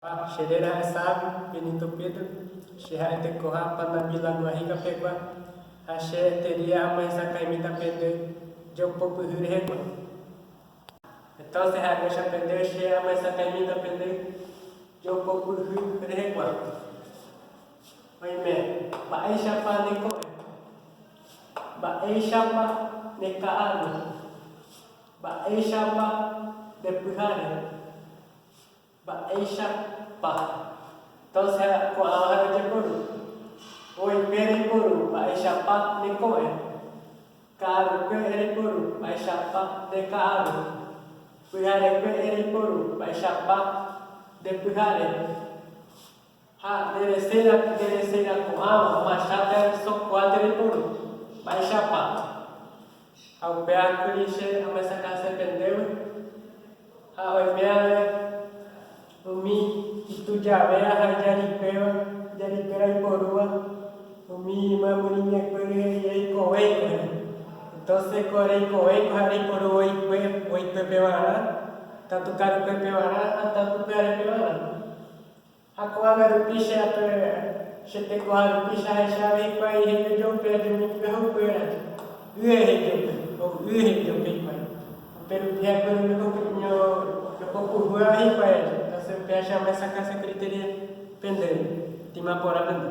Che réra ha'e Savio Benito Pedro, che ha'e tekoha Panambi Lagoa Rica pegua, ha che eteria amohesakãimíta pende jopopyhy rehegua. Entonces ha'éicha pende che amohesakãimíta pende jopopyhy rehegua. Oime, mba'éichapa ne ko'ẽ? Mba'éichapa ne ka'aru? Mba'éichapa nde pyhare? Mba'éichapa. Entonces ko'ãva ha'e ojeporu. Oime reiporu mba'éichapa ne ko'ẽ. Ka'arukue reiporu mba'éichapa nde ka'aru. Pyharekue reiporu mba'éichapa nde pyhare. Ha nde reséra nde reséra ko'ãva omacháta sokuáte reiporu mba'éichapa. Ha upéva kuri che amyesakãse pendévy. Ha oime ave umi itujavéva ha ijaripéva, ijaripéra iporúva, umi myamyriñekuéry he'i reikovéiko he'i. Entonces ko reikovéiko ha reiporu voikue, voikue pevarã, tatu karukue pevarã ha tatu pyhare pevarã. Ha ko'ág̃a rupi che ape che tekoha rupi che ahecha ave hikuái he'i ojope ajumi pyahukuéra, y he'i ojope, ho'y he'i ojope hikuái. Upe rupi ha'ekuéra oñopopuhúva hikuái aja. Entonces upéva che amyesakã che criterio pendéve. Tima porã pende.